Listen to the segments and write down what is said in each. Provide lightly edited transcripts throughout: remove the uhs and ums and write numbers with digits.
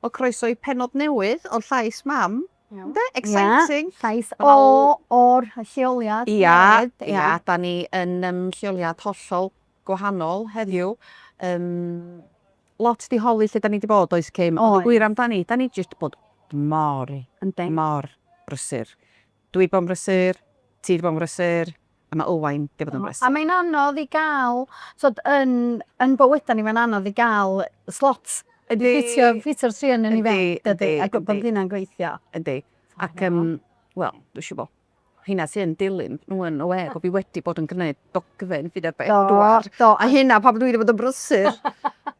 Wel croeso i pennod newydd o Llais Mam. Ynde? Exciting. Ia, llais o o'r lleoliad Ia, ia, da ni yn um, lleoliad hollol gwahanol heddiw. Um, lot di holi lle da ni di bod, oes Kim? Ond y gwir amdani, da ni jyst bod mor, Yndi. mor brysur. Dwi 'di bod yn brysur, ti 'di bod yn brysur, a mae Owain 'di bod yn brysur. A mae'n anodd i gael, tibod, yn yn bywydau ni, mae'n anodd i gael slot i ffitio ffitio'r tri ohonon ni fewn, dydy, a gwybod bod hynna'n gweithio. Yndi. Ac yym, wel, dwi'n siŵr bod rheina sy yn dilyn nhw yn aware bod fi wedi bod yn gwneud dogfen 44. Do, do. A hynna pam dwi wedi bod yn brysur.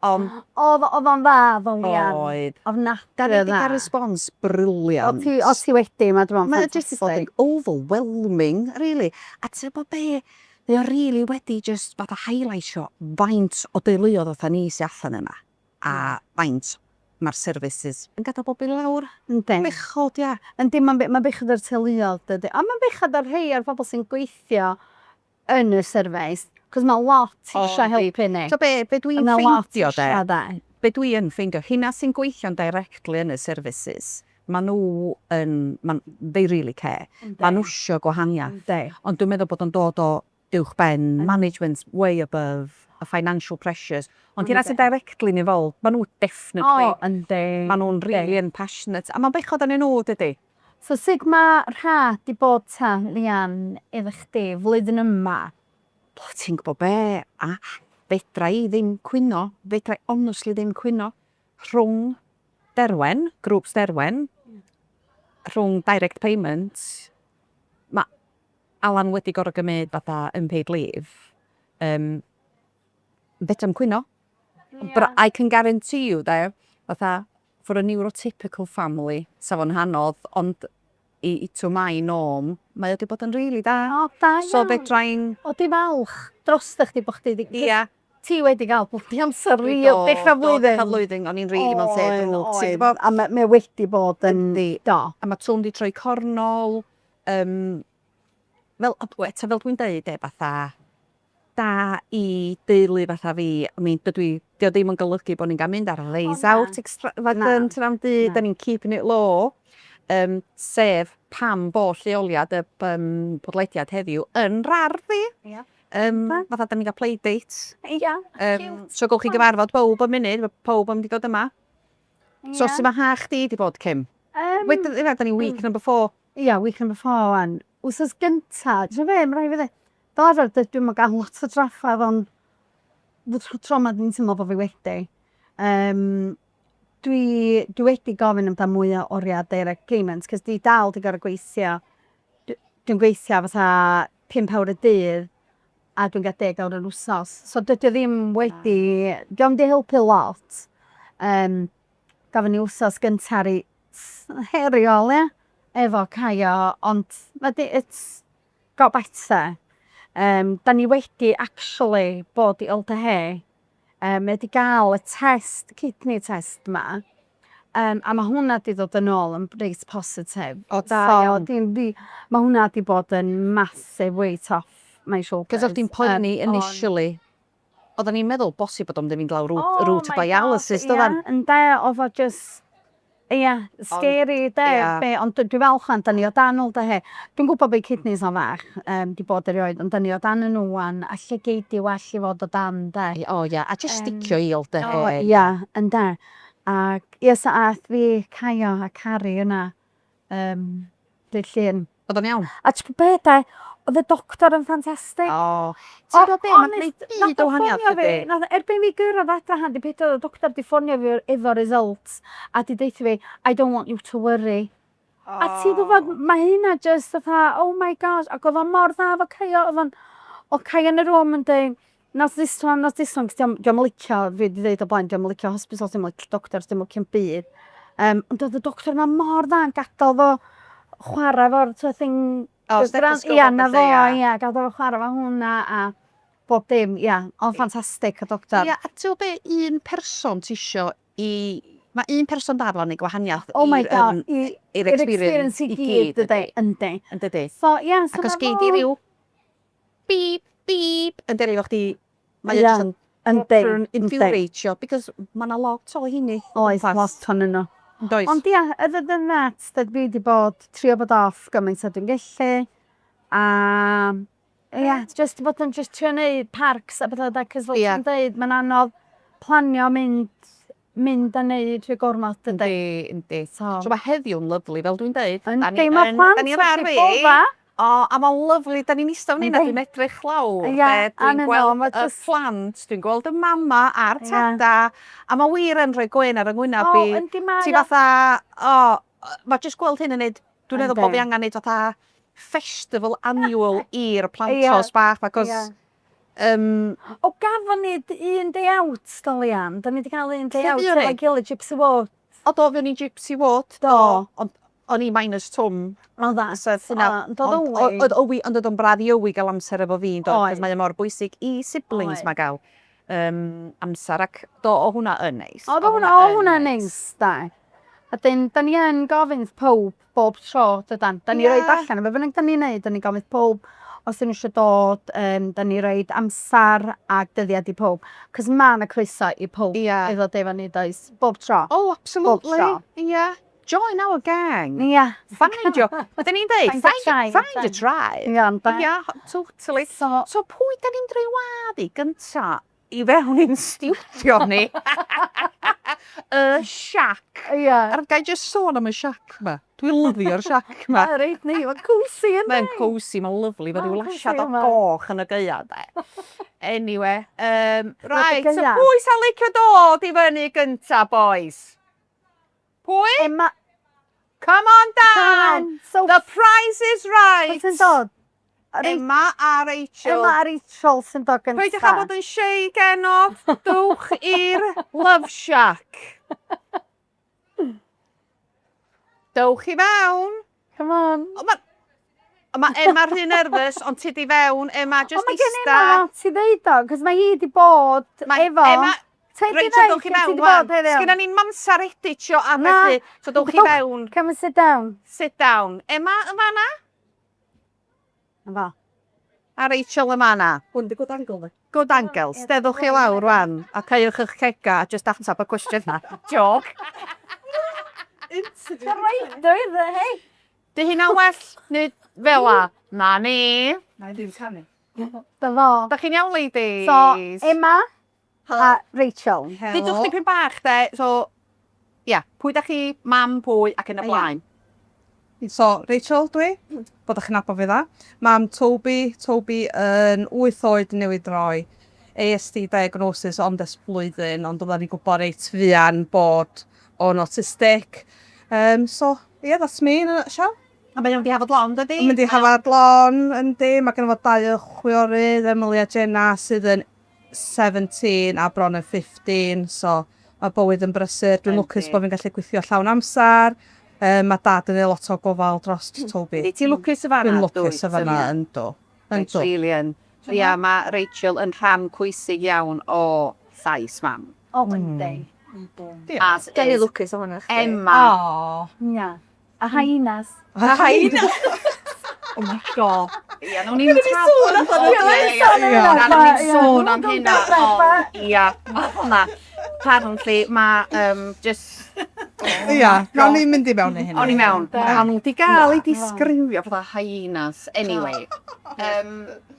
Ond... Oedd oedd o'n dda ddo Leanne. Oedd. Ofnadwy o dda. Da ni 'di cael response brilliant. O ti o ti wedi, ma' 'di bod yn Mae o jyst 'di bod yn overwhelming rili. A ti'n gwybod be? Mae o rili wedi jyst fatha highlightio faint o deuluoedd fatha ni sy allan yna a faint ma'r services yn gadael bobl i lawr. Yndi. Bechod ia. Yndi ma'n ma'n bechod ar teuluoedd dydi? A ma'n bechod ar rhei o'r pobl sy'n gweithio yn y service, cos mae lot eisiau helpu ni. So be, be dwi'n ffeindio de, be dwi yn ffeindio, rheina sy'n gweithio'n directly yn y services, maen nhw yn, ma, they really care. Maen nhw isio gwahaniaeth. Ond dwi'n meddwl bod o'n dod o uwch ben management, way above, y financial pressures. Ond rheina sy'n directly involved, maen nhw definitely, O, yndi. maen nhw'n really yn passionate. A mae'n bechod arnyn nhw, dydy? So sut ma' rha 'di bod ta, Leanne, iddo chdi flwyddyn yma? O, ti'n gwybod be, a fedra i ddim cwyno, fedra i honestly ddim cwyno. Rhwng Derwen, grŵps Derwen, rhwng direct payments, ma' Alan wedi gorfod gymryd fatha unpaid leave. Um, fedrai'm cwyno. But I can guarantee you de, fatha, for a neurotypical family, sa fo'n anodd, ond i to my norm, mae o 'di bod yn rili da. O, da iawn. So fedrai'm... O, dwi'n falch drosta chdi bo' chdi 'di... Ia. Ti wedi cael bwdi amser real dechrau flwyddyn. Do, dechrau flwyddyn, o'n i'n rili mewn lle drwg. Oedd, oedd. A mae mae wedi bod yn... Yndi. Do. A mae Twm 'di troi cornol, yym, fel, eto fel dwi'n deud de, fatha, da i deulu fatha fi, I mean, dydw i, 'di o ddim yn golygu bod ni'n cael mynd ar days out extravagant na'm byd, da ni'n keeping it low, um, sef pam bo lleoliad y um, podlediad heddiw yn rar fi. Yeah. Um, fatha, da ni'n cael playdates. Ia, um, cute. So gewch chi gyfarfod pawb yn munud, mae pawb yn mynd i dod yma. Yeah. So, sut mae ha chdi di bod, Kim? Wait, da ni week number 4. Ia, week number 4 wan. Wsos gynta, ti'n be, mae rhaid fi ddweud, fel arfer dwi dwi'm yn gael lot o drafferth ond tro 'ma dwi'n teimlo bod fi wedi. Yym dwi dwi wedi gofyn amdan mwy o oriau direct payments cos dwi dal 'di gorfod gweithio, dwi'n gweithio fatha 5 awr y dydd a dwi'n cael 10 awr yr wsos. So dydy o ddim wedi, dio'm 'di helpu lot. Yym gafon ni wsos gynta reit heriol ia, efo Caio, ond ma' 'di, it's got better. Um, da ni wedi actually bod i Alder Hey. Mae wedi gael y test, kidney test ma. A mae hwnna wedi dod yn ôl yn reit positif. O, da so, iawn. Di, mae hwnna wedi bod yn massive weight off my shoulders. Cos o'ch di'n poeni initially, oedden ni'n meddwl bosib bod o'n mynd lawr route, oh route dialysis, doedden? Ia, ynde, oedd o just, ia, scary, de, yeah. Be, ond dwi falch wan, da ni o dan Alder Hey. Dwi'n gwybod bod kidneys o'n fach, di bod erioed, ond da ni o dan nhw wan, a lle gei di well i fod o dan, de. O ia, a just sticio i Alder Hey. O, ia, ynde. Ac, ia, so ath fi, Caio a Cari yna, um, dydd Llun. Oedd o'n iawn? A ti'n gwybod be de, oedd y doctor yn ffantastig. O, ti'n gwybod be, mae'n gwneud byd o wahaniaeth dydy. Nath, erbyn fi gyrraedd adra han 'di 4, oedd y doctor 'di ffonio fi efo results a 'di deutha fi, "I don't want you to worry." A ti'n gwybod, mae hynna just fatha, oh my gosh, ac oedd o mor dda efo Caio, oedd o'n, oedd Caio yn y room yn dweud, "Not this one, not this one," cos dio'm dio'm yn licio, fi 'di ddeud o blaen, dio'm yn licio hospitals, dio'm yn licio doctors, dio'm yn licio'm byd. Ond oedd y doctor yma mor dda yn gadael fo chwarae efo'r t'o' thing. O, stethoscope. Ia, 'na fo, ia, gadael fo chwarae efo hwnna a bob dim, ia. Oedd o'n ffantastig y doctor. Ia, a ti'n gwybod be, un person ti isio i... Mae un person da fel 'na'n neud gwahaniaeth Oh my God, i'r experience i gyd, dydi? Yndi. Yn dydi? So, ia, so Ac os gei di ryw beep, beep, yn delio efo chdi, mae o jyst yn... Yndi, proper yn yndi. infuriatio, because ma' 'na lot o heini. Oes, lot ohonyn nhw. Yndoes? Ond ia, other than that, dwi 'di bod, trio bod off gymaint â dwi'n gallu, a ia, jyst bod yn jyst trio neud parcs a petha, cos fel ti'n deud, mae'n anodd planio mynd a neud rhy gormod, dydi? Yndi, yndi. So, So mae heddiw'n lyfli, fel dwi'n deud. Yndi, mae plant Da ni'n wrth ar eu fi. bodda. O, a mae'n lyfli, da ni'n eistedd fan hyn a dwi'n edrych lawr, Ia, de, a dwi'n na no, gweld ma' y jyst- plant, dwi'n gweld y mama a'r Ia. tada, a mae wir yn rhoi gwên ar 'y ngwyneb O, i. yndi mae Ti o. fatha, o, mae jyst gweld hyn yn neud, dwi'n meddwl bod Yndi. fi angen neud fatha festival annual i'r plantos bach, because O, gafon ni un day out, do, Leanne? Da ni wedi cael un day Lle out fuon ni? efo'n gilydd, Gypsy Wood. O do, fuon ni Gypsy Wood. Do. Ond o'n i minus Twm. O dda. So oedd hynna... O, doedd ond- Owi. Oedd Owi, ond oedd o'n braf i Owi gael amser efo fi, do, Oedd. cos mae o mor bwysig i siblings Oedd. ma gael amser, ac do, o hwnna yn neis. Oedd hwnna, o hwnna'n neis, da. A dyn, da ni yn gofyn wrth pawb bob tro, dydan. Da ni roid allan, efo bynnag da ni'n neud, da ni'n gofyn wrth pawb os ydyn nhw eisiau dod, da ni roid amser a dyddiad i pawb. Cos ma' 'na croeso i pawb i ddod efo ni, does? Bob tro. Oh, absolutely. Bob tro. Ia. Join our gang. Find your... Dyn ni'n deud, Find a tribe. Find a tribe. Ia, ynde? Ia, totally. So, So pwy da ni'n droi gynta i fewn i'n stiwdio ni? Y shack. Ar gai just sôn am y shack ma? Dwi'n lyfio'r shack ma. A reit ni, mae'n cosy yndi? Mae'n cosy, mae'n lyfli, fel Ma'n ryw cosy lasiad o yma. goch yn y gaea, de. Anyway, right, so gaea. pwy sa'n licio dod i fyny gynta, boys? Pwy? Emma, Come on down! come on. So, The price is right! pwy sy'n dod? Emma a Rachel. Emma a Rachel sy'n dod gynta. Peidiwch â bod yn shy genod, dwch i'r Love Shack. Dowch i fewn. Come on. O, ma, ma Emma rhy nervous, ond ti di fewn. Emma, just O, mae gen ista. Emma lot i ddeud o, cos mae hi di bod Mae efo... Emma, Ti di Rachel, ddeud dowch i lle ti fewn, di wan. bod heddiw? Sgynna ni'n amser editio a Na. felly, so dowch i Dowch. fewn. Come and sit down. Sit down. Emma yn fanna, Na fo. a Rachel yn fanna. Hwn di good angle, de. Good angle. Steddwch chi lawr wan, a caewch eich cega, a just atab y cwestiwn na. Joke. Reit, dwi hei. Di hynna'n well, neu fel a? Na ni. Na i ddim canu. Dy fo. Da chi'n iawn, ladies? So, Emma a Rachel. Dudwch dipyn bach, de. So, ia, pwy da chi, mam pwy, ac yn y blaen. So, Rachel dwi, bod chi'n nabod fi dda. Mam Toby, Toby yn 8 oed newydd droi. ASD diagnosis ond ers blwyddyn, ond oedden ni'n gwybod reit fuan bod o'n autistic. So, yeah, that's me in a nutshell. A mae o'n mynd i Hafod Lon, dydi? Yn mynd i Hafod Lon, yndi. Mae genno fo dau o chwiorydd, Emily a Jenna, sydd yn 17 a bron yn 15, so mae bywyd yn brysur. Dwi'n lwcus bod fi'n gallu gweithio llawn amser. Mae dad yn neud lot o gofal dros Toby. Yndi, ti'n lwcus y fan'na, Dwi'n lwcus y fan'na, yndw. Yndw. Really yn. Ia, mae Rachel yn rhan pwysig iawn o llais mam. O, yndi. As Da ni is lwcus o hwnna chdi. Emma. O. Ia. A hyenas. Hyenas. Oh my God. Ia, nawn ni'n sôn am hwnna. Ie, sôn am hynna. Na, nawn ni'n Ie. sôn am hynna. Ie. Ond, ia, ma' hwnna. Apparently, ma' just... Ia, nawn ni'n mynd i mewn i hynny. O'n i mewn. Ma' nhw wedi gael eu disgrifio fatha hyenas. Anyway.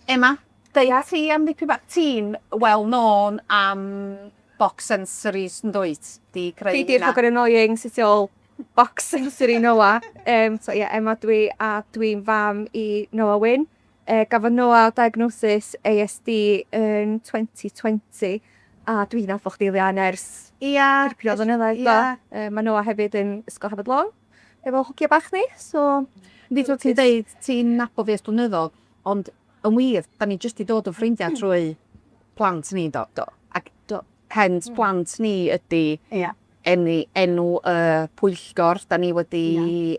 Emma, deud ti am ddipyn bach. Ti'n well known am box sensories yn dwyt? Di creu Fi di'r hynna. hogan annoying sydd tu ôl box sensory Noah. So ie, yeah, Emma dwi a dwi'n fam i Noah Wyn. Gafodd Noah diagnosis ASD yn 2020 a dwi'n nabod chdi Leanne ers dipyn o flynyddoedd, do. Mae Noah hefyd yn Ysgol Hafod Lon efo hogia bach ni, so Yndi, fel ti'n deud, ti'n nabod fi ers blynyddoedd, ond yn wir, da ni jyst 'di dod yn ffrindiau trwy plant ni, do? Do. Ac Do. hence plant ni ydy enw y pwyllgor da ni wedi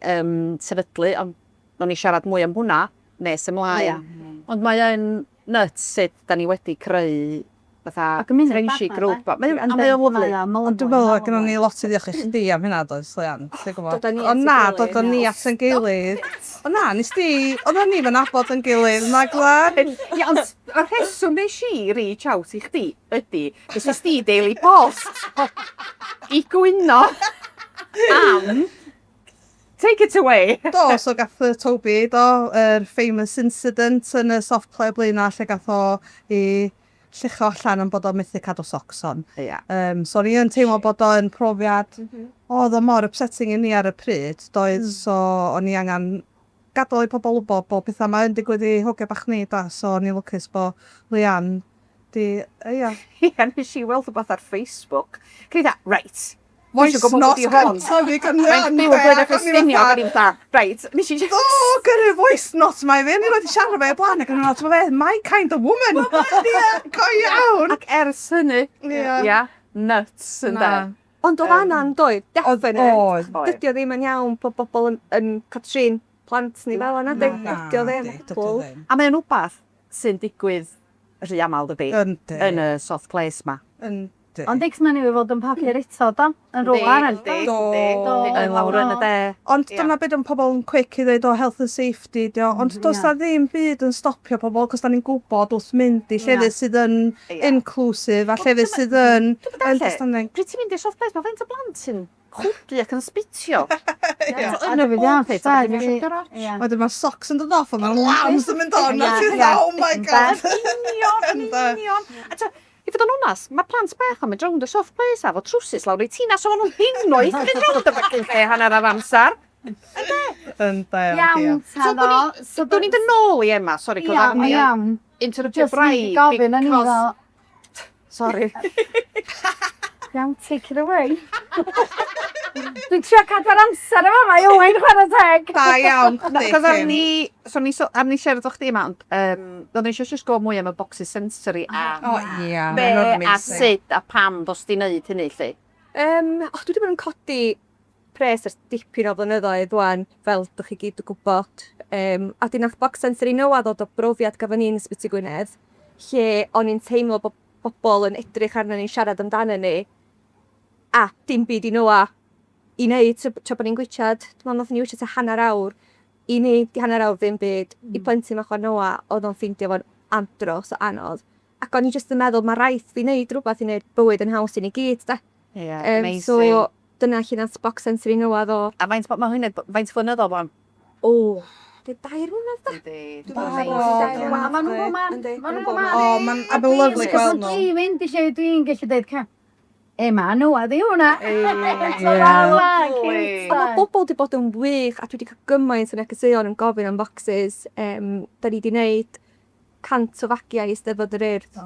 sefydlu, ond nawn ni siarad mwy am hwnna nes ymlaen. Ond mae yn nuts sut da ni wedi creu fatha A gymuned bach friendship 'ma, group. de? Mae o'n mae o'n lyfli. Ond dwi'n meddwl oedd gynnon ni lot i ddiolch i chdi am hynna does, Leanne? Ti'n gwybod? Dod â ni at Ond ein na, gilydd. dod â ni at ein gilydd. O na, nes di, oedden ni'm yn nabod ein gilydd, na Glan? Ia, ond y rheswm nes i reach out i chdi ydy, nes di daily post i gwyno am Take it away! Do, so gath yy Toby, do, yr famous incident yn y soft play Blaenau lle gath o i lluchio allan am bod o methu cadw socks on. Ia. So o'n i yn teimlo bod o yn profiad, oedd o mor upsetting i ni ar y pryd, doedd, so o'n i angen gadael i pobl wybod bod pethau 'ma yn digwydd i hogia bach ni da, so o'n i'n lwcus bod Leanne 'di, ia. Ia, nes i weld rhywbeth ar Facebook, ac o'n i fatha, reit, dwi Voice isio gwybod note be 'di hwn. gyntaf fi gan Mae'n Leanne byw yn de, Blaenau ac o'n i Ffestiniog, fatha, o'n i fatha, reit, nes i jyst... Do, gyrru voice note 'ma i fi, o'n i 'rioed 'di siarad efo hi o'r blaen ac o'n i'n meddwl, t'mo' be, my kind of woman. Ia, go iawn. Ac ers hynny, Ia. ia, nuts ynde? Na. Ond oedd Anna'n doedd, definite. Oedd. Oedd. Dydy o ddim yn iawn bod bobl yn, yn cael trin plant ni fel yna. Dydy o ddim. Dydy o ddim. A mae o'n wbath sy'n digwydd rhy aml, dydi? Yndi. Yn y soft place 'ma. Yndi. Ond ex ma newydd fod yn papur eto, do? Yn rhywle arall, do? Do. Do. Yn lawr yn y de. Ond dyna be' 'di pobl yn quick i ddeud o health and safety 'di o, ond does 'na ddim byd yn stopio pobl, 'cos 'dan ni'n gwybod wrth mynd i llefydd sydd yn inclusive a llefydd sydd yn understanding. Pryd ti'n mynd i'r soft place, mae faint o blant sy'n chwdu ac yn sbitio. Ie. So, yn y pulpit, a wedyn Ie. mae'n Wedyn mae socks yn dod off a mae'r lambs yn mynd on, a ti'n fatha, oh my god. Union, yn Ynde? union. A ta, i fod yn onast, mae plant bach yn mynd rownd y soft place a fo trwsus lawr eu tina, so maen nhw'n hinoeth yn mynd rownd y fucking lle hanner ar amser. Ynde, Iawn, ta So, ddo. So, dwi'n ni'n dod nôl i Emma, sori, cos Iawn, iawn. interruptio Just mynd i braidd. gofyn, o'n i because- fel, Sorry. Iawn, take it away. Dwi'n trio cadw'r amser yma, mae Owain chwarae teg. Da iawn chdi, Cos ar Kim. ni, so ni, so, ar ni siarad o chdi yma, ond um, oedden ni eisiau just gwybod mwy am y boxes sensory a O ia, be maen nhw'n a amazing. sut a pam dos di wneud hynny, lly. O, dwi wedi bod yn codi pres ers dipyn o flynyddoedd wan, fel dych chi gyd yn gwybod. A di nath Box Sensory Noah ddod o brofiad gafon ni yn Ysbyty Gwynedd, lle o'n i'n teimlo bod bobl yn edrych arno ni'n siarad amdano ni, a dim byd i Noah i wneud tra, tra bod ni'n gwitsiad. Dwi'n meddwl nathon ni witsiad tua hanner awr. I ni, di hanner awr ddim byd. I plentyn bach o Noah, oedd o'n ffeindio fo'n andros o anodd. Ac o'n i jyst yn meddwl, mae rhaid fi wneud rhywbeth i wneud bywyd yn haws i ni gyd, de. Ie, Um, so, dyna lle nath Box Sensory Noah ddod. A faint, mae hynny, faint flynyddoedd wan? O, di 3 mlynedd da? Yndi. Barod. A maen nhw'n bob man. Yndi, Maen nhw'n maen bob nhw'n man. O, ma'n a ma'n lyfli gweld nhw. Dwi'n mynd i lle dwi'n gallu dweud, ca, Emma, nhw a ddi hwnna. Ie. A mae bobl wedi bod yn wych, a dwi wedi cael gymaint o negeseuon yn gofyn am boxes. Da ni wedi gwneud 100 o fagiau i Eisteddfod yr Urdd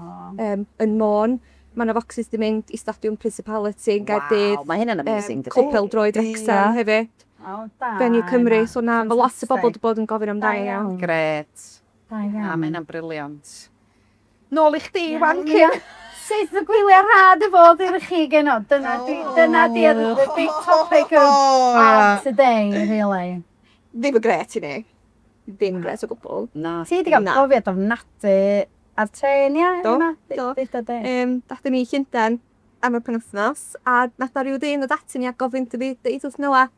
yn Môn. Mae yna boxes wedi mynd i Stadiwm Principality yn Gaerdydd. Waw, mae hynna'n amazing, dydi? Clwb Pêl-droed Wrexham hefyd. Da. Venue Cymru. So na, mae lot o bobl Fantastic. wedi bod yn gofyn amdano Da iawn. iawn. Gret. Da A iawn. mae hynna'n brilliant. Nôl i chdi, wan, Ie. Kim. Sut y gwyliau rhad y fod i'r chi geno? Dyna di, dyna di the big topic of O, ia. today, really. Ddim yn gret i ni. Ddim yn gret o gwbl. Na. Ti wedi cael Na. profiad ofnadwy ar trên, ia? Do, Emma? do. Deuda di. Dathon ni i Llundain am y penwythnos, a nath na ryw ddyn ddod ati ni a gofyn wrtho fi, deud wrth Noah,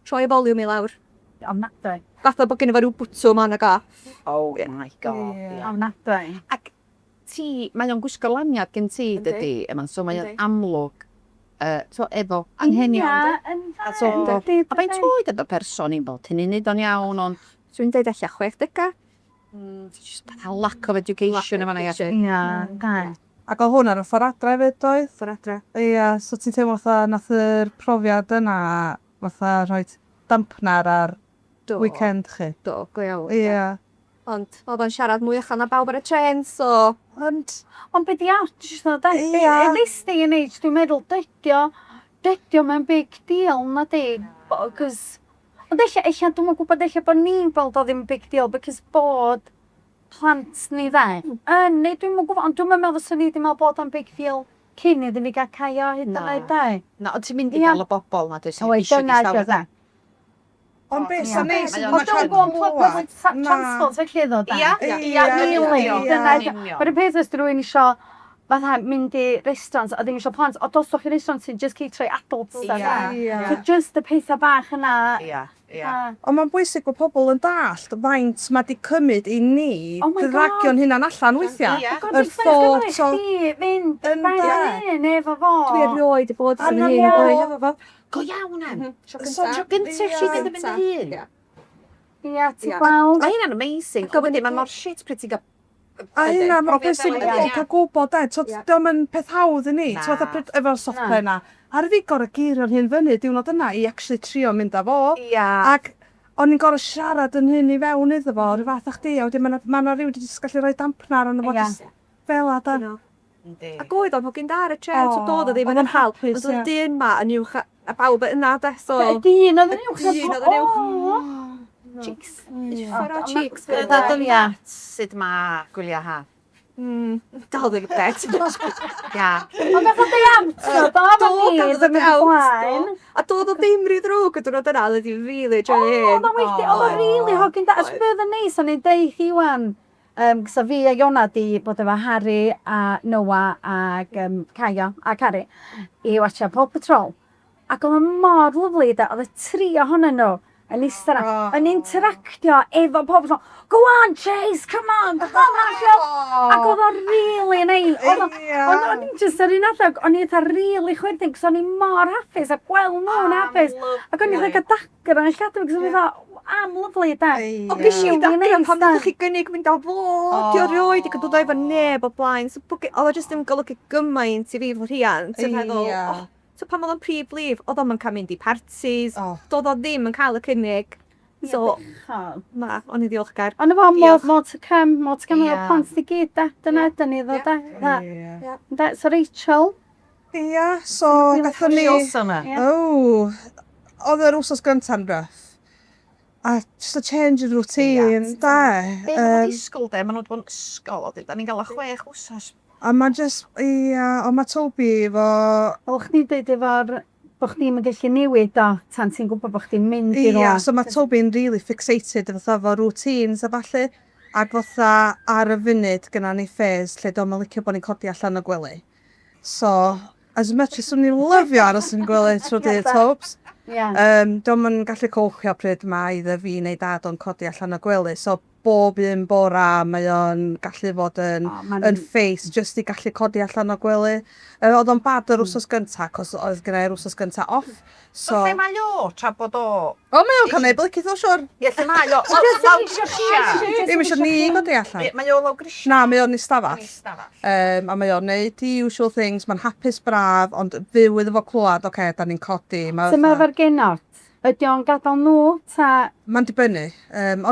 troi y volume i lawr. Ofnadwy. Fatha bod gynno fo ryw bwtwm on ag off. Oh my god. Ie. ie. Ofnadwy. Ac ti, mae o'n gwisgo lanyard gen ti, Yndi. dydi? Yma, so mae o'n Yndi. amlwg, so efo anghenion. Ia, yn A so, yndi, a faint dydi? oed ydy person i'n bod hynny'n neud o'n iawn, ond Dwi'n deud ella 60au. just fatha lack of education yma, ia. Ia, da. Ac oedd hwn ar y ffordd adre hefyd, doedd? Ffordd adre. Ia, so ti'n teimlo fatha nath yr profiad yna fatha rhoi dampener ar Do. weekend chi? Do, go iawn. Ia. Ond oedd o'n siarad mwy uchel na bawb ar y trên, so... Ond, Ond be di ots, ddo, da? Ie. At this day and age, dwi'n meddwl, dydio mae'n big deal, na di? Cos, ond ella, dwi'm yn gwybod, ella bod ni'n gweld o ddim big deal, because bod plant ni dde, yn, neu dwi'm yn gwybod, ond dwi'm yn meddwl fyswn ni wedi meddwl bod o'n big deal cyn iddyn ni gael caio hyd yn Na. oed, de. Na, ond ti'n mynd i Ia. gael y bobl na, dwi Oed, dyna ydi o, de. ond beth sy'n neis Mae yn o'n- ma' Ond cael don't go on public clywed. transport felly ddo, de. Ia, Ia, ia, Really, ia. dyna ydi o. Union. Mae'r peth os 'di rhywun isio Fatha mynd i restaurant a ddim isio plant, o doswch i restaurant sy'n just cater i adults a Ia. So just y petha bach yna. Ia, ia. Ond mae'n bwysig bod pobl yn dallt faint mae 'di cymryd i ni Oh my God. dragio'n hunan allan weithiau. Ia. Yr thought o... Chdi fynd Ynde. ben hun efo fo. Dwi erioed 'di bod A yn na hun fo. o blaen efo fo. Go iawn em. Tro So, cynta. Tro gynta chi ddim yn mynd dy hun. Ia. Ia, ti'n gweld? Mae hynna'n amazing. Ond wedyn mae mor shit pryd ti'n gael... A hynna, mae'n Profiad bwysig fel bod yna. pobl cael gwybod, de. T'od, Ie. dio'm yn peth hawdd i ni. Na. T'od, fatha pryd efo'r soft Na. play 'na. Aru fi gor'o' geirio'n hun fyny diwrnod yna i actually trio mynd â fo. Ia. Ac o'n i'n gor'o' siarad yn hun i fewn iddo fo, rhyw fath â chdi, a wedyn ma' 'na ma' 'na rywun 'di jyst gallu rhoi dampener arno fo Ie. jyst fela de. Yndi. Ac oedd o'n hogyn da ar y trên, so O, doedd o ddim oedd yn o'n hal. hapus, Ond oedd ie. dyn ma yn uwch a bawb yna, de, so... Y dyn oedd yn uwch Dyn oedd yn uwch. O! Cheeks. Chwarae cheeks. Dod yn at sut mae gwyliau ha. Dal ddim bet. Ia. Ond gath o day out, do, do, Do, do, gath o mynd day out, blaen. do. A doedd o ddim rhy ddrwg y diwrnod yna, oedd hi really O, joio hun. oedd o wedi, oedd o really hogyn da. Os bydd yn neis, o'n i'n deud i wan, so fi a Iona di bod efo Harry a Noah ag Caio a Carrie i watcha Paw Patrol. Ac oedd o mor lyfli, da, oedd y tri ohonyn nhw yn eistedd yna, yn interactio efo Paw Patrol. Go on, Chase, come on, come on, Chase. Ac oedd o really neis. Oedd o, ond o'n i'n just ar un adeg, o'n i eitha really chwerthin, cos o'n i mor hapus a gweld nhw'n hapus. Ac o'n i'n rhoi dagger yn llygad, cos o'n i fatha, am lyfli, da. O, ges i Really ddagrau neis, pan de. ddech chi gynnig mynd â fo. Di o rioed i dod efo neb o blaen. So, oedd o jyst yn golygu gymaint i fi fel rhiant. Ti'n meddwl, oh, so pan oedd o'n prif lif, oedd o'm yn cael mynd i parties. Doedd o ddim yn cael y cynnig. So, na, o'n i ddiolchgar. Ond efo, more, Diolch. more to come, more to come efo plant i gyd, da. Dyna ydyn ni ddod, da. Da. Da. So Rachel, Ia, so gathon ni... Awesome. Ie. O, oedd yr wsos gynta'n rough. A just a change in routine, da. Be maen nhw'n disgwyl de, maen nhw wedi bod yn ysgol, o, da ni'n gael y 6 wsos. A mae just, ia, ond mae Toby efo... fel chdi'n dweud efo'r, bod chdi'n gallu newid o, tan ti'n gwybod bod chdi'n mynd i Ia, rwla. so mae Toby'n really fixated fatha efo routines a ballu. Ac fatha ar y funud gyda ni phase lle dio'm yn licio bod ni'n codi allan o gwely. So, as much as swn i'n lyfio aros yn gwely trwy dydd Tobes, dio'm yn gallu copio pryd mae either fi neu dad o'n codi allan o gwely. So, bob un bora mae o'n gallu fod yn, O, ma'n- yn ffeit just i gallu codi allan o gwely. Oedd o'n bad yr wsos gynta, cos oedd gynna i'r wsos gynta off. So, So, lle mae o, tra bod o... o, mae o'n cael neud blicith o siwr. Ie, lle mae o? Lawr grisia. Ddim eisiau ni godi allan. Mae o lawr grisia. Na, mae o'n ystafell. Ystafell. A mae o'n neud the usual things, mae'n hapus braf, ond fyw iddo fo clywed, oce, okay, da ni'n codi. Ma So mae efo'r genod, ydy o'n gadael nhw, ta... Mae'n dibynnu.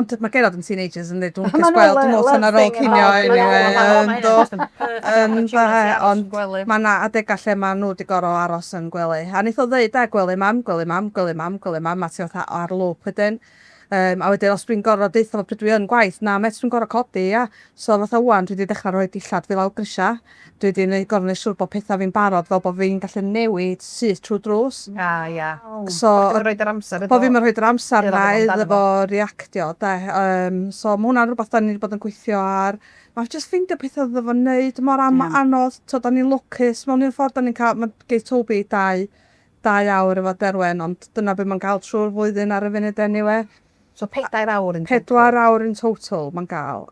Ond mae genod yn teenagers yn dweud, dwi'n Ma' lwcus nhw gweld dwi'n meddwl tan ar ôl love cinio thing anyway. Do. Ynde, Ond mae yna adegau lle mae nhw wedi gorfod aros yn gwely. A wnaeth o ddeud, de, gwely mam, gwely mam, gwely mam, gwely mam, a ti fatha ar loop wedyn. A wedyn os dwi'n gorfod deutha fo pryd dwi yn gwaith, na met dwi'n gorfod codi, ia. So fatha ŵan dwi wedi dechrau rhoi dillad fi lawr grisia. Dwi wedi gorfod neud siŵr bod pethau fi'n barod fel bod fi'n gallu newid syth trwy drws. Ia, ia. So, Bod roed yr amser bo fi'n rhoi'r amser Iddo na fo iddo amdano fo reactio, de. So mae hwnna'n rhywbeth da ni wedi bod yn gweithio ar. Mae just ffeindio pethau iddo fo wneud mor am anodd. So, da ni'n lwcus mewn un ffordd, da ni'n cael, mae geith Toby 2 awr efo Derwen, ond dyna be mae'n cael trwy'r flwyddyn ar y funud anyway. So 4 awr yn 4 awr in total mae'n gael.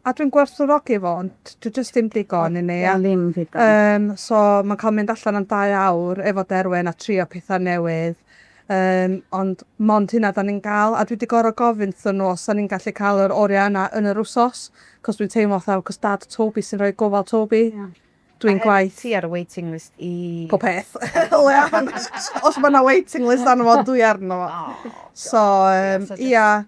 A dwi'n gwerthfawrogi fo, ond dwi just ddim digon i ni. Ia, ddim digon. So mae'n cael mynd allan am 2 awr efo Derwen a trio pethau newydd. Ond mond hynna da ni'n gael. A dwi wedi gorfod gofyn wrthyn nhw os da ni'n gallu cael yr oriau yna yn yr wsos. Cos dwi'n teimlo fatha, cos dad Toby sy'n rhoi gofal Toby. Dwi'n gwaith. Ti ar y waiting list i... Pob peth. Os mae yna waiting list arno fo, dwi arno fo. Oh, So, so just- ia,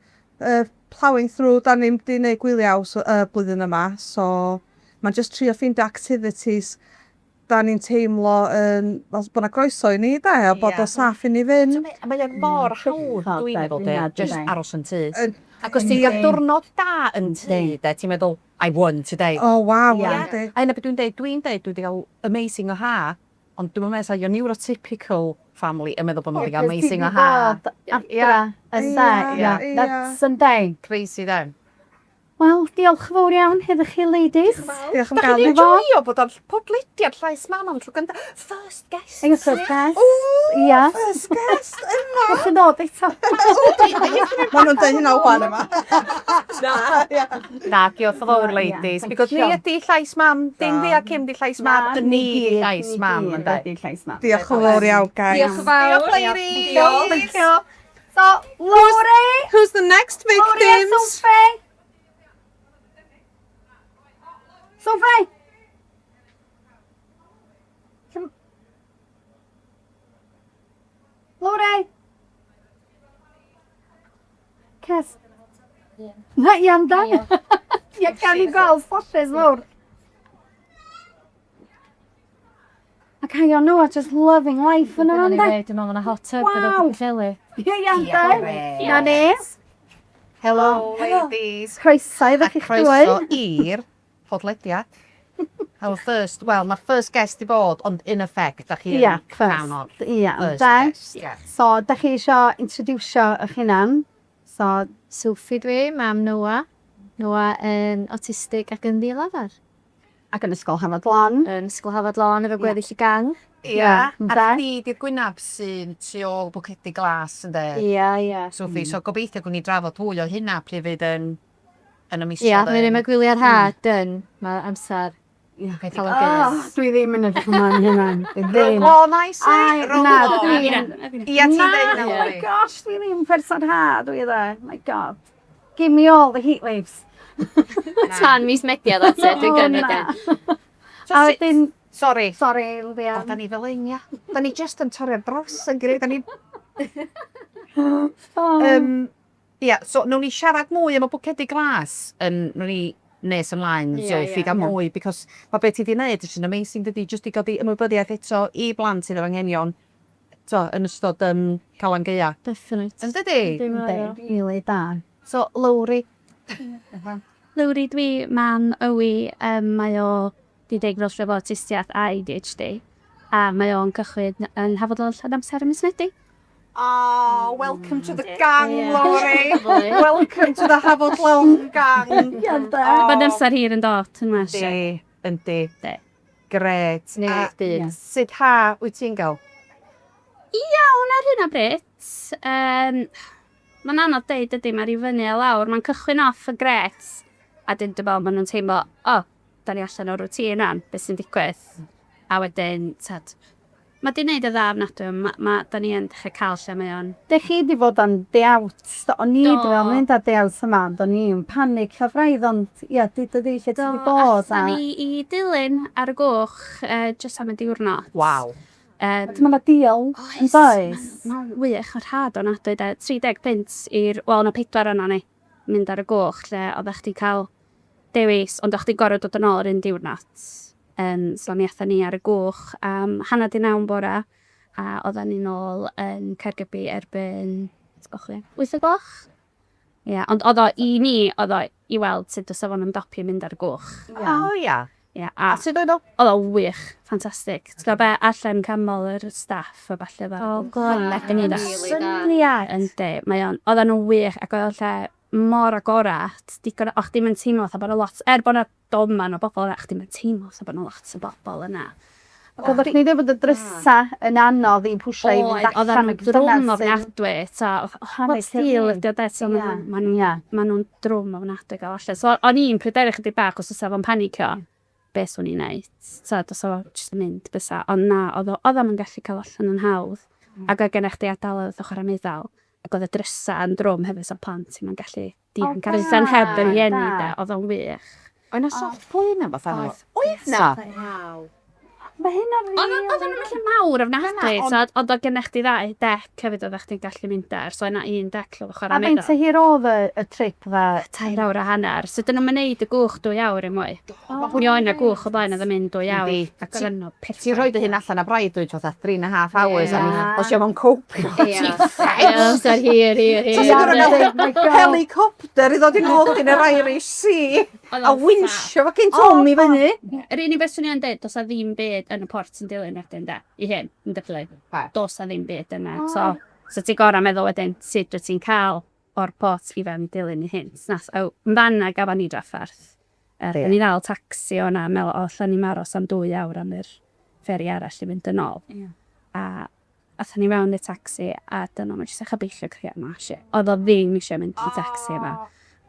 plowing through, da ni'n di wneud gwyliau blwyddyn yma, so mae'n just trio ffeindio activities da ni'n teimlo yn, fel bod 'na groeso i ni, de, a bod o saff i ni fynd. Mae o mor hawdd, dwi'n meddwl, de, just aros yn tŷ. Ac os ti'n cael diwrnod da yn tŷ, de, ti'n meddwl, I won today. O, waw, yndi. A hynna beth dwi'n dweud, dwi wedi cael amazing o ha, ond dwi'n meddwl, your neurotypical family yn meddwl bod nhw wedi cael amazing o ha. Adra, y se, Ie, ia. ie. That's Sunday. Crazy then. Wel, diolch yn fawr iawn iddo chi ladies. Diolch am gael fi. Da chi 'di joio bod ar podlediad Llais Mam am tro gynta? First guest. Ie, first guest. Ia. First guest yma. Dach chi'n dod eto. Ma' nhw'n deud hynna ŵan yma. Na. Na, diolch yn fawr ladies. Because ni ydi Llais Mam, dim fi a Kim 'di Llais Mam, ni 'di Llais Mam ynde? Ni 'di Llais Mam. Diolch yn fawr iawn guys. Diolch yn fawr. Diolch ladies. Diolch. So, Lowri! Who's the next Lowri a victims? Sophie! Sophie! Lowri! Ces. Na, iawn da. Ia, gawn ni gweld flashes mawr. Ac hang on, Noah, just loving life yn yma, ynddo? Dwi'n meddwl na hot tub Waw. efo Pwllheli. Ie, iawn da. Na ni. Hello, ladies. Croeso iddo A chi'ch croeso dwy. i'r podlediad. Our first, well, mae'r first guest i fod, ond in effect, da chi yn Ia, rhan o'r first. Ia, first ynde? guest. Ie. So, da chi isio introducio eich hunan. So, Sophie dwi, mam Noah. Noah yn autistic ac yn ddi-lafar. Ac yn Ysgol Hafod Lon. Yn Ysgol Hafod Lon efo gweddill y gang. Ia, a Ynde? chdi 'di'r gwynab sy'n tu ôl bwcedi glas, ynde? Ia, ia. Sophie, so gobeithio gwni drafod fwy o hynna pryd fydd yn yn y misoedd. Ia, mae'n mae gwyliau'r ha, dyn. Mae amser cael o Oh, gynnes. dwi ddim yn edrych ymlaen i hynna. Dwi ddim. Roll on, I say. Ai, Roll na, on. dwi'n... Ia, ti'n Na, deud na, oh my Lowri. gosh, dwi ddim person ha, dwi dde. My God. Give me all the heat waves. Tan mis Medi a that's it, dwi'n O, gynnu na. den. So A sut- wedyn, Sorry. sorry, O, Leanne. da ni fel ein, ia. Da ni just yn torri ar dros yn gilydd. Da ni... Oh. Ia, so nawn ni siarad mwy am y bwcedi glas yn nawn ni nes ymlaen, Ie, Sophie, ie. gael mwy, because mae beth ti 'di wneud is amazing, dydi, just i godi ymwybyddiaeth eto i blant sydd efo anghenion, to, yn ystod Calan Gaea. Definite. Yn dydi? Dwi'n meddwl. Yndi, Really da. So, Lowri. Lowri dwi, mam Owi, mae o 'di diagnosio efo awtistiaeth a ADHD. A mae o'n cychwyn yn Hafod Lon llawn amser ym mis Medi. Oh, welcome to the gang, Ie. Lowri. Lovely. Welcome to the Hafod Lon gang. Ie, da. Mae'n amser hir yn dod, yn well. Yndi, yndi. Yndi. Gret. A Newid byd. sut ha wyt ti'n gael? Iawn ar hyn o bryd. Mae'n anodd deud ydy, mae'r i fyny a lawr. Mae'n cychwyn off y gret. A dyn dwi'n meddwl maen nhw'n teimlo, o, oh, da ni allan o'r routine rwan, beth sy'n digwydd. A wedyn, tad, mae di wneud y dda ofnadwy, ma, da ni yn dechrau cael lle mae o'n. Dych chi 'di fod am day out, do, o'n i Do. 'di fel mynd ar day out yma, ond o'n i'n panic hyfryd, ond ia, di dydi lle ti 'di bod. Athon ni i Dulyn ar y gwch, jyst am y diwrnod. Waw. Mae 'na deal, yn does? Mae'n wych o'r rhad ofnadwy de. 30 punt i'r, wel, na pedwar yna ni, mynd ar y gwch lle oeddech chdi cael dewis, ond o'ch chdi gorfod dod yn ôl yr un diwrnod. So mi aethon ni ar y gwch am 8:30 bora, a oedden ni nôl yn Caergybi erbyn, atgoffo fi, 8 o gloch? Ia, ond oedd o i ni, oedd o i weld sut fysa fo'n ymdopi mynd ar y gwch. O ia. Ia, a A sut oedd o? oedd o wych, ffantastig. Ti'n gwybod be, allan canmol yr staff a falle fel. O, glad. Syniad. Yndi, mae o'n, oedden nhw'n wych ac oedd o lle mor agorat, digon, o'ch di'm yn teimlo fatha bod 'na lot, er bod 'na doman o bobl yna, chdi'm yn teimlo fatha bod 'na lot o bobl yna. Oeddech chi'n dweud bod y drysa yn anodd i pwsio i Oedd, fynd oedden allan nhw'n ac dyna drwm sy'n- ofnadwy, ta, Chwarae wel, steel teg. ydi o de, so ma' nhw'n ma' nhw'n drwm ofnadwy gael allan. So o'n i'n pryderu chydig bach os fysa fo'n panicio, be swn i'n neud, ta, dosa fo jyst yn mynd bysa, ond na, oedd o, oedd o'm yn gallu cael allan yn hawdd. Ac oedd gennych chdi ardaloedd o chwarae meddal, ac oedd y drysa yn drwm hefyd, so plant ddim yn gallu dianc ar allan heb y rhieni, de, oedd o'n wych. Oedd 'na soft play yna fatha? Oedd na? Mae hynna'n Oedd rili... oedd o'n lle mawr ofnadwy, Na, so ond oedd gennych chdi ddau dec hefyd oeddech chdi'n gallu mynd ar, so yna un dec lle oedd A chwarae faint meddal. o hir oedd y trip dda? 3 awr a hanner, so dyn nhw'n mynd y gwch 2 awr i mwy. Mi oedd 'na gwch o blaen oedd yn mynd 2 awr. Yndi. Ac oedd yno perffaith. Ti'n rhoi dy hun allan a braidd dwyt fatha 3.5 hours a Ie. os yw'n copio. Ie, amser hir, hir, hir. So sy'n Ie. gorfod My God. helicopter i ddod i nôl chdi yn yr Irish Sea Oedd a o'n winsio fucking Tom i fyny. Yr unig beth swn i yn dweud, does 'na ddim byd yn y port yn dilyn wedyn, de, i hyn, yn dyflu. Be? Does 'na ddim byd yna. So, so ti'n gorau meddwl wedyn, sut wyt ti'n cael o'r port i fewn i dilyn i hyn. So nath, o, yn fanna gafon ni drafferth. Yy, ni ddal tacsi o 'na, meddwl, o, allan ni'm aros am 2 awr am yr fferi arall i fynd yn ôl. A athon ni fewn i'r tacsi a dyna ma' jyst dechrau beichio crio ma' shit. Oedd o ddim eisiau mynd i tacsi yma.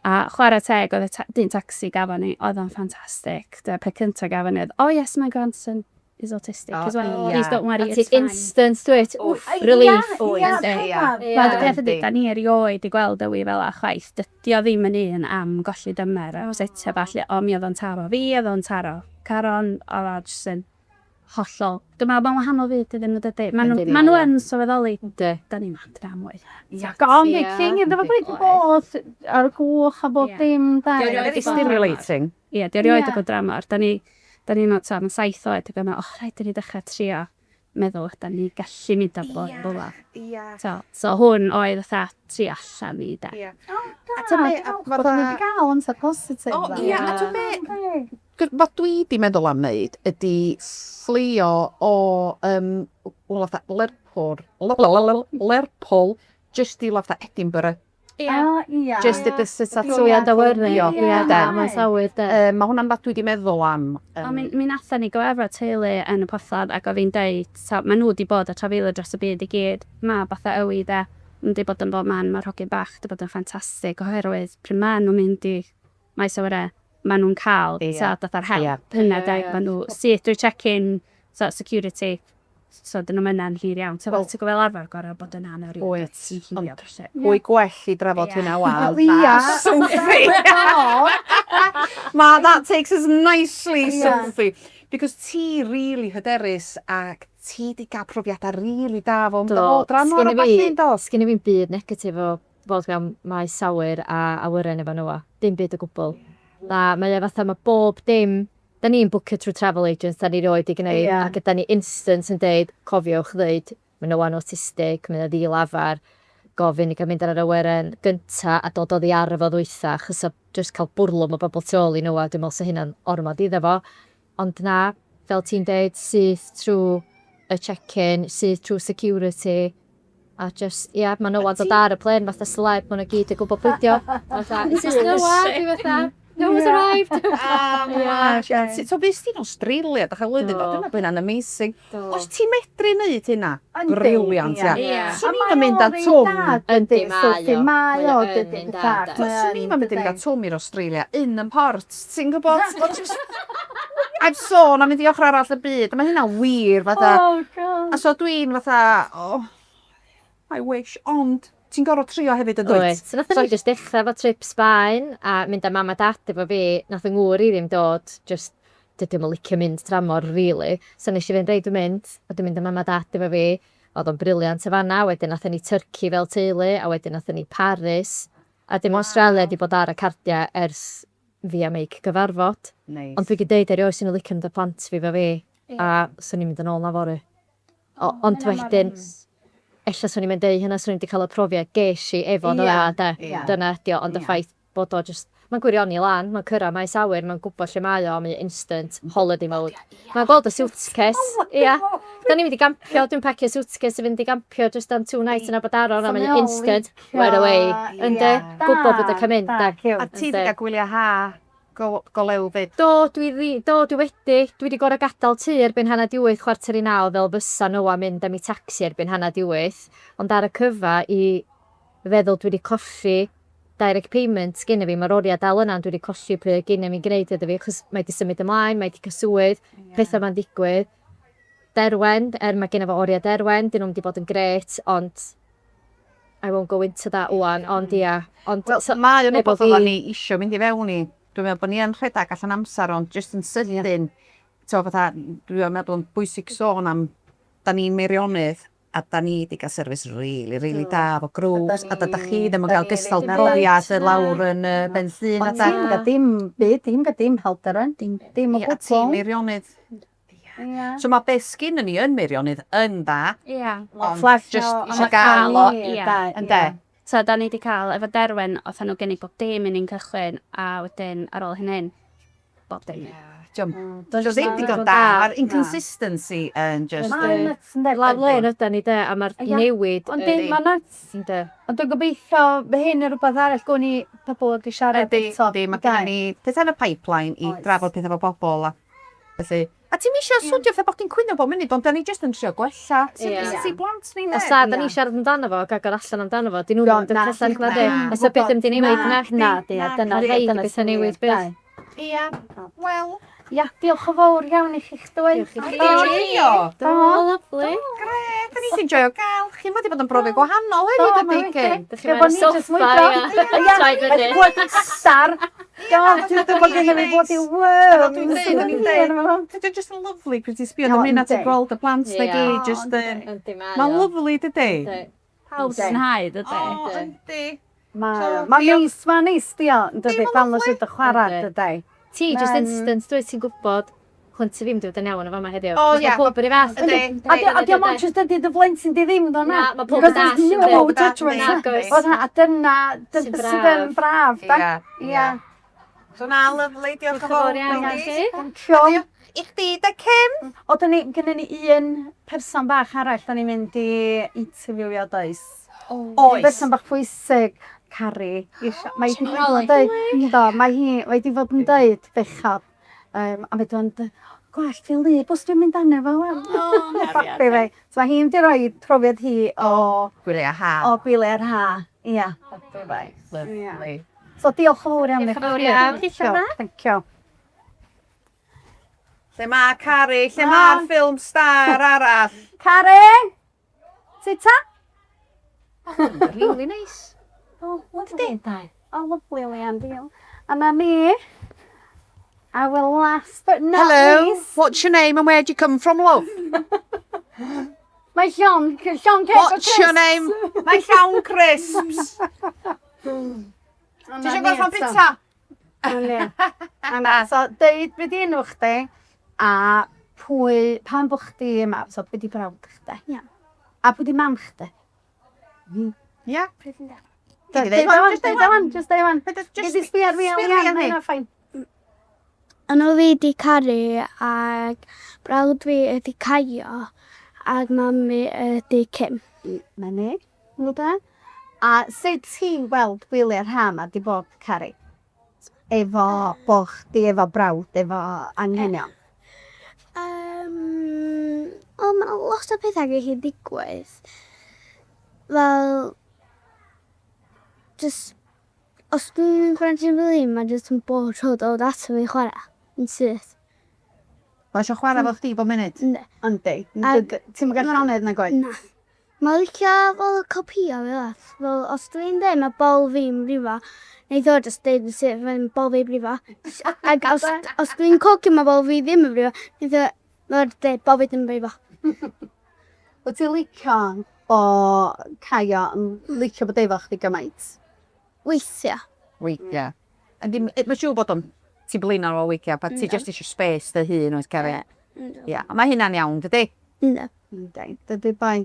A chwarae teg oedd y ta- dyn tacsi gafon ni, oedd o'n ffantastig. Dyna'r peth cyntaf gafon ni oedd, oh yes, my grandson is autistic as well. Please don't worry, A ti it's fine. instant dwyt, wff, relief. Ia, Yndi. ia, Wel, y peth ydy, da ni erioed 'di gweld Dewi fel 'a chwaith. Dydy o ddim yn un am golli dymer a upsetio ballu, ond mi oedd o'n taro fi, oedd o'n taro Caron, oedd o jyst yn hollol... Dwi'n meddwl mae'n wahanol fyd iddyn nhw, dydy? Maen nhw, maen nhw yn sylweddoli, da ni'n mynd dramwy. Ia, ond big thing iddo fo gwneud bod ar y gwch a bob dim, de. Stimulating. Ie, di erioed 'di bod dramor. Da ni, da ni'n meddwl, tibod, mae'n 7 oed, ac yn meddwl, oh, rhaid i ni ddechrau trio meddwl ydan ni gallu mynd am bol fel 'a. Tibod, so hwn oedd fatha trio allan ni, de. Ia. O, da, A ta be, a dwi'n falch bod ni 'di gael amser positif. O, ia, a ta be, be dwi 'di meddwl am wneud ydy fflio o, um, wel, fatha Lerpwl, Lerpwl, jyst i fatha Edinburgh. Ia. O, ia. Jyst i sut at Trwy awyren. Ia, Ia, de. maes awyr, de. Mae hwnna'n beth dwi 'di meddwl am. O, mi, mi nathon ni gyfarfod teulu yn y porthladd ac oedd hi'n deud, so, maen nhw wedi bod ar trafeilio dros y byd i gyd. Mae fatha Ywi, de, yn wedi bod yn bob man, mae'r hogyn bach wedi bod yn ffantastig oherwydd pryd maen nhw'n mynd i maes awyr, maen nhw'n cael, Ie. yeah. fatha'r help Ie. yna, de, maen nhw syth drwy check-in, so, security, so dyn nhw'n yna'n hir iawn. Ti'n gwybod, fel arfer gorau bod yna yn yr Wyt, ond pwy gwell i drafod hynna wan? Ia. Sophie! Ma, that takes us nicely, Sophie. Because ti really hyderus ac ti di gael profiadau really da fo Do. o dramor Sgenna o fi- ballu, do? Sgenna fi'm byd negatif o fod mewn maes awyr a awyren efo nhw. Dim byd o gwbl. Na, mae o fatha, mae bob dim... Da ni'n bwcio trwy travel agents, da ni roed i gwneud, ac da ni instant yn deud, cofiwch ddeud, mae Noah'n autistic, mae o'n ddi-lafar, gofyn i gael mynd ar yr awyren gynta a dod oddi ar efo ddwytha, achos o just cael bwrlwm o bobl tu ôl i Noah, dwi'n meddwl sa hynna'n ormod iddo fo. Ond na, fel ti'n deud, syth trwy y check-in, syth trwy security, a just, ia, yeah, mae Noah'n dod ar y plane fatha celeb, maen nhw gyd yn gwybod pwy 'di o. Fatha, is this Noah? Dwi fatha, Noah's arrived. Ah, So bys ti'n Australia, dach chi'n flwyddyn, Do. dwi'n meddwl bod hynna'n amazing. Do. Os ti'n medru neud hynna, Yndi, brilliant, ia. Ie. Swn i'n mynd â Twm. Yndi, mae o. Mae o, Mae o yn dydy, mynd fatha. da, de. Swn i'n mynd â Twm i'r Australia, un yn port, ti'n gwybod? Ond jyst- I've sôn am mynd i ochr arall y byd, a mae hynna'n wir, fatha. Oh, God. A so dwi'n fatha, oh, I wish, ond ti'n gorfod trio hefyd yn dwyt? Wyt. So nathon ni just dechrau efo trip Sbaen a mynd â mam a dad efo fi. Nath yng ngŵr i ddim dod, just dydy o'm yn licio mynd tramor, really. So nes i fynd, reit, dwi'n mynd, a dwi'n mynd â mam a dad efo fi. Oedd o'n brilliant y fanna. Wedyn nathon ni Turkey fel teulu, a wedyn nathon ni Paris. A dim Australia di bod ar y cardiau ers fi a Meic gyfarfod. Nice. Ond dwi wedi deud erioed sy'n licio mynd â plant fi efo fi. A swn i'n mynd yn ôl na fory. O, ond wedyn, ella swn i'n mynd deud hynna, swn i wedi cael y profiad ges i efo Noa, de. Dyna ydi o, ond y ffaith bod o just, mae'n gwirioni lan, mae'n cyrraedd maes awyr, mae'n gwybod lle mae o, mae'n instant holiday mode. Mae'n gweld y suitcase, ia. Da ni'n mynd i gampio, dwi'n pacio suitcase i fynd i gampio just am 2 nights yn Aberdaron, a mae'n instant, we're away. Yndi, gwybod bod yn cael mynd, Da, de. cute. A ti wedi cael gwyliau ha go, go lew fyd? Do, dwi wedi. Dwi wedi gorau gadael tŷ erbyn 7:30, 8:45 fel fysa Noah mynd am ei taxi erbyn 7:30. Ond ar y cyfa i feddwl dwi wedi colli direct payment gynna fi, mae'r oriau dal yna, ond dwi wedi colli pryd gynna fi'n gwneud iddo fi, achos mae wedi symud ymlaen, mae wedi cael swydd, pethau ma'n digwydd. Derwen, er mae gynna fo oriau Derwen, dyn nhw'n wedi bod yn grêt, ond I won't go into that wan, ond ia. Ond, Wel, so, mae o'n neu rhywbeth bo' oedden fi- ni isio mynd i fewn i. Dwi'n meddwl bod ni yn rhedeg allan amser, ond jyst yn sydyn, ti'n fatha, dwi'n meddwl yn bwysig sôn am, da ni'n Meirionnydd, a da ni wedi cael service really, really da efo grŵps, a da chi ddim yn cael gystal profiad y lawr yn Ben Llŷn a Ond da. ti'n gael dim byd, ti'n gael dim help Derwen. Dim o Ie, a ti'n gwbl. Meirionnydd. Ie. So mae beth sgyn ni yn Meirionnydd yn dda, Ia. ond Flash just o- isio ond gael o, Ie. ynde? So, da ni wedi cael, efo Derwen, oedd nhw gynnig bob dim i ni'n cychwyn, a wedyn ar ôl hyn hyn, bob dim. Diom, dio ddim digon da, mae'r inconsistency yn just... Mae'n nuts yndi? Lawr lôn ydan ni de, a mae'r newid... Ond dim, mae'n nuts. Yndi. Ond dwi'n gobeithio, mae hyn yn rhywbeth arall, gwn i pobl wedi siarad Ydy, eto. ydy, mae gennym ni pethau yn y pipeline i Oes. drafod pethau efo bobl a felly. A ti'm isio swnio fatha bod chdi'n cwyno bob munud, ond da ni jyst yn trio gwella. Ie. Sut i blant ni, Os na, da ni'n siarad amdano fo ac agor allan amdano fo, dyn nhw'n mynd yn cellach na di. Na. A so beth am di newid na? Na, di, a dyna Rhaid i dyna bethau newid byth. Ia, wel. Ia, diolch yn fawr iawn i chi'ch dwy. Diolch i chi. Joio. Do, lyfli. Grêt, da ni 'di joio gael chi. Mae 'di bod yn brofiad gwahanol hefyd, Do, dydy, Kim? Dych chi'n mewn soffa, ia. Troi fyny. Bloody star. God, dwi'n dweud bod gen i fi bloody worms. Dwi'n deud, o'n i'n deud. Dydy o just yn lyfli pryd ti'n sbio, dwi'n mynd at y gweld y plant na Ie. gyd, just yn... Yndi, mae Mae'n o. lyfli, dydy? Yndi. Pawb sy'n hau, dydy? O, yndi. Mae Mae'n neis, mae'n neis, dio, yn dydi, ma'n fel nes lyfli. i dy chwarae, Yndi. dydi. Ti, just Ma'n- instant, dwi ti'n gwybod, plentyn fi'n dod yn iawn yn fama heddiw. O, Cos ie. Mae pob yr un fath. Yndi. A di- a di o'm ond jyst dydi dy flentyn di ddim ddo na. Na, ma' pawb yn Because there's dallt, no yndi? judgment. Nag oes. Oedd na, a dyna, dyna Sy'n sydd yn braf, da. Ie. Ia. So na, lyfli, diolch yn fawr. Diolch yn fawr iawn i ladies. chi. Thank you. I chdi, da Kim? O, da ni, gynnon ni un person bach arall, da ni'n mynd i interviewio, does? Oes. Person bach pwysig, Cari. Mae hi wedi bod yn deud, do, mae hi wedi fod yn deud bechod. A mae o'n dweud, gwallt fi wlyb os dwi'n mynd arno fo, wel. Babi fi. So mae hi'n mynd i roi profiad hi o, Gwyliau ha. o gwyliau'r ha. Ia. Babi fi. Lyfli. So diolch yn fawr iawn i Diolch yn fawr iawn. Thank you. Thank you. Lle mae Cari? Lle mae'r ffilm star arall? Cari! Sut ta? Really nice. O, lyfli. O, lyfli, Leanne, diolch. A na ni, our last but not Hello, least, what's your name and where do you come from, love? mae llawn, llawn ceg o What's your name? Mae llawn crisps. Ti eisiau gorffan pizza? Na ni. So, deud be di enw chdi a pwy, pam bo chdi yma, so be di brawd chdi? Iawn. A pwy di mam chdi? Ia. Deud o wan, deud o wan, just deud o wan. Just Gei di sbio ar fi, sbio ar Leanne, fi. hynna fine. Enw fi 'di Cari ac brawd fi ydi Caio ac mam fi ydi Kim. Na ni, wel da. A sut ti'n gweld gwyliau'r ha 'ma 'di bod, Cari? Efo bo chdi efo brawd, efo anghenion? Wel, ma' lot o pethau gallu digwydd. Fel, jyst, os dwi'n mynd chwarae trampoline, mae jyst yn bob tro dod ato fi chwarae, yn syth. Mae eisiau chwarae efo chdi bob munud? Yndi. Yndi. Ag- Ti'm yn gallu llonydd nag oed? Na. Mae'n licio fel copïo fi fath. Fel, os dwi'n dweud mae bol fi'n brifo, neith o jyst deud yn syth, mae'n bol fi brifo. Ac os, os dwi'n cogio mae bol fi ddim yn brifo, neith o mae'n deud bol fi ddim yn brifo. Wyt ti'n licio bo Caio yn licio bod efo chdi gymaint? Weithiau. Weithiau. Yndi, mae'n siŵr bod o'n ti'n blino ar ôl weithiau, but ti jyst eisiau space dy hun, oes Cari? Ia, a mae hynna'n iawn, dydy? Ynddo. Yndi, dydy bai.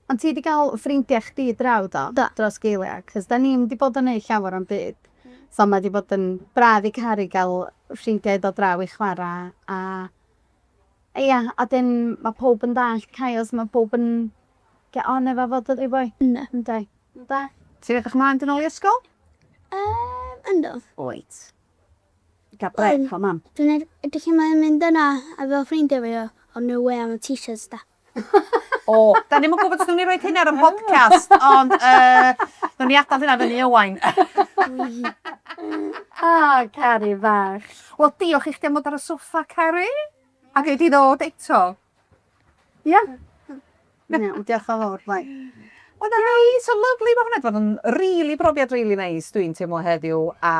Ond ti wedi cael ffrindiau chdi draw do? Do. Dros gwyliau, cos da ni'm wedi bod yn neud llawer o'n byd. So mae wedi bod yn braf i Cari gael ffrindiau dod draw i chwarae a ia, a dyn mae pob yn dallt Caio, so mae pob yn get on efo fo dydy boi? Ynddo. Yndi. Yndê? Ti'n edrych ymlaen dyn ôl i ysgol? Ynddo. Wyt. Gael brec o mam. Dwi'n edrych ymlaen mynd yna a fel ffrindiau fi o, o no way am y t-shirts da. O, da ni'm yn gwybod os wnawn ni roid hynna ar y podcast, ond wnawn ni adael hynna fyny Owain. O, Cari fach. Wel, diolch i chdi am fod ar y soffa, Cari. A gei di ddod eto. Ia. Iawn, diolch yn fawr, bai. Wel, na ni, so lyfli, mae hwnna wedi bod yn really brofiad really neis, dwi'n teimlo heddiw. A,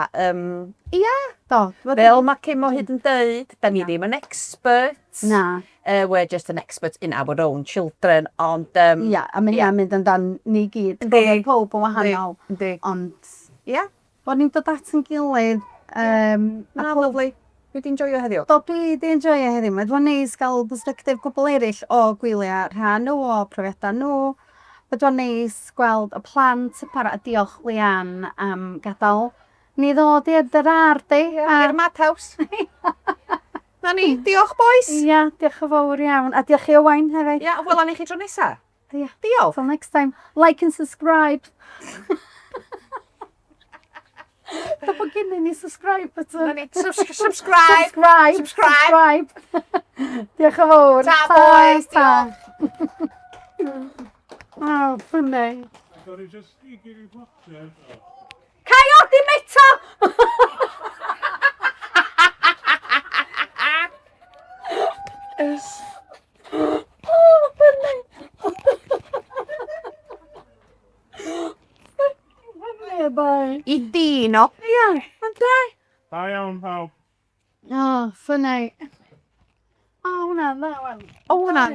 ia, Do. fel mae Kim o hyd yn deud, da ni ddim yn experts. Na. We're just an expert in our own children, ond... Ia, a mae hynna'n mynd amdan ni gyd. Yndi. Bod pob yn wahanol. Yndi. Ond Ia. bod ni'n dod at yn gilydd. Na, lyfli. Dwi wedi enjoyo heddiw. Do, dwi wedi enjoyo heddiw. Mae wedi bod yn neis gael perspective cwbl eraill o gwyliau rhan nhw, o profiadau nhw. Mae wedi bod yn neis gweld y plant yn para, a diolch Leanne am gadael Ni ddod i'r dy rar di. A... I'r madhouse. Na ni, diolch boys. Ia, diolch yn fawr iawn. A diolch i Owain hefyd. Ia, wela ni chi tro nesa. Ia. Diolch. Till next time. Like and subscribe. Da bod gennyn ni subscribe button. Na ni, subscribe. Subscribe. Subscribe. Subscribe. Diolch yn fawr. Ta, boys. Ta. Oh, funny. Sorry, just i give you water. Caio, dim eto! Oh, funny. Funny, bye. I dino. Ia, mae'n dda. Da iawn, pawb. Oh, funny. Oh, hwnna'n dda, wan. O, hwnna'n